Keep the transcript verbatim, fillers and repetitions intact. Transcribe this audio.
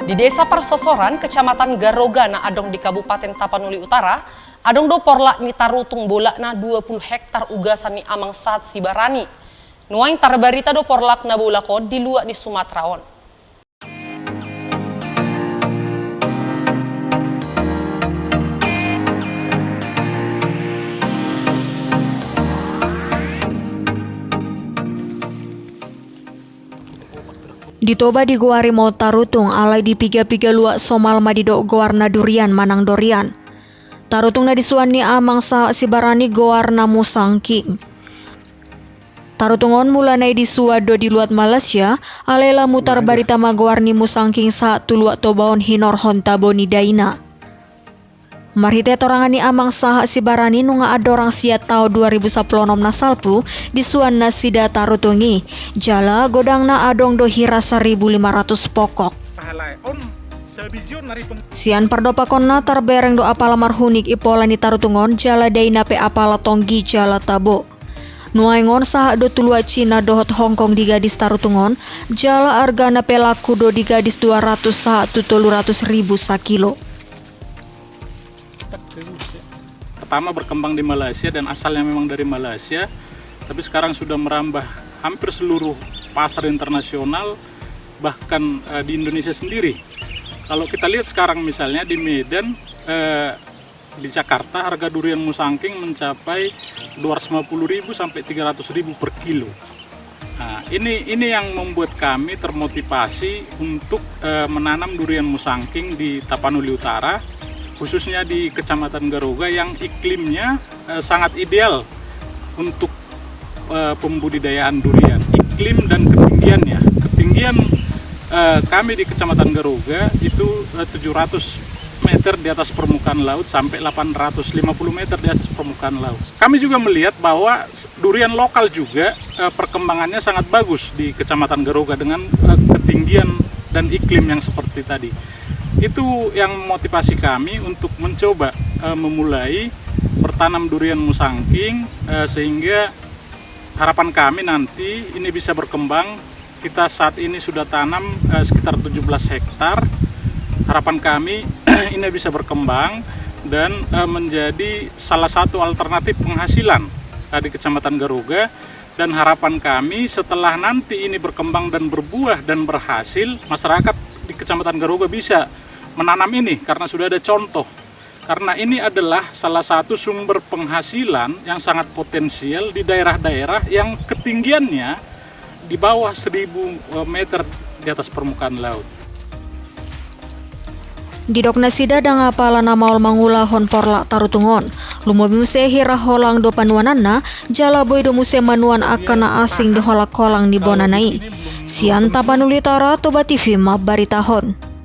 Di Desa Parsosoran, Kecamatan Garoga na adong di Kabupaten Tapanuli Utara, adong do porlak ni tarutung bolakna dua puluh hektar ugasan ni Amang Sahat Sibarani. Nuaeng tarbarita do porlak na bolak on di luat ni Sumatera on. Di Toba digoari ma on tarutung, alai di piga-piga luat somal ma didok goarna durian manang dorian. Tarutung na disuan ni Amang Sahat Sibarani goarna musangking. Tarutung on mulana i disuan do di luat Malaysia, alai lam tarbarita ma goar ni musangking sahat tu luat Toba on hinorhon tabo ni daina. Marhite hatorangan ni Amang Sahat Sibarani, nunga andorang sian taon dua ribu sampulu onom na salpu disuan nasida tarutung i, jala godangna adong do hira saribu lima ratus pokok. Sian pardompakkonna tarbereng do apala marhunik i pola ni tarutung on, jala daina pe apala tonggi jala tabo. Nuaeng on sahat do tu luat Cina dohot Hongkong digadis tarutung on, jala argana pe laku do digadis dua ratus sahat tu tolu ratus ribu sakilo. Pertama berkembang di Malaysia dan asalnya memang dari Malaysia, tapi sekarang sudah merambah hampir seluruh pasar internasional, bahkan, eh, di Indonesia sendiri. Kalau kita lihat sekarang misalnya di Medan, eh, di Jakarta harga durian musangking mencapai dua ratus lima puluh ribu sampai tiga ratus ribu per kilo. Nah, ini, ini yang membuat kami termotivasi untuk, eh, menanam durian musangking di Tapanuli Utara, khususnya di Kecamatan Garoga yang iklimnya, eh, sangat ideal untuk, eh, pembudidayaan durian. Iklim dan ketinggiannya. Ketinggian, eh, kami di Kecamatan Garoga itu, eh, tujuh ratus meter di atas permukaan laut sampai delapan ratus lima puluh meter di atas permukaan laut. Kami juga melihat bahwa s-, durian lokal juga, eh, perkembangannya sangat bagus di Kecamatan Garoga dengan, eh, ketinggian dan iklim yang seperti tadi. Itu yang memotivasi kami untuk mencoba, eh, memulai bertanam durian musangking, eh, sehingga harapan kami nanti ini bisa berkembang. Kita saat ini sudah tanam, eh, sekitar tujuh belas hektar. Harapan kami ini bisa berkembang dan, eh, menjadi salah satu alternatif penghasilan, eh, di Kecamatan Garoga. Dan harapan kami setelah nanti ini berkembang dan berbuah dan berhasil, masyarakat di Kecamatan Garoga bisa menanam ini karena sudah ada contoh. Karena ini adalah salah satu sumber penghasilan yang sangat potensial di daerah-daerah yang ketinggiannya di bawah seribu, eh, meter di atas permukaan laut. Didok nasida ndang apala na maol mangulahon porlak tarutung on. Lumobi muse hira holang do panuananna, jala boi do muse manuan angka na asing di holang-holang ni bonana i. Sian Tapanuli Utara, Toba T V mambaritahon.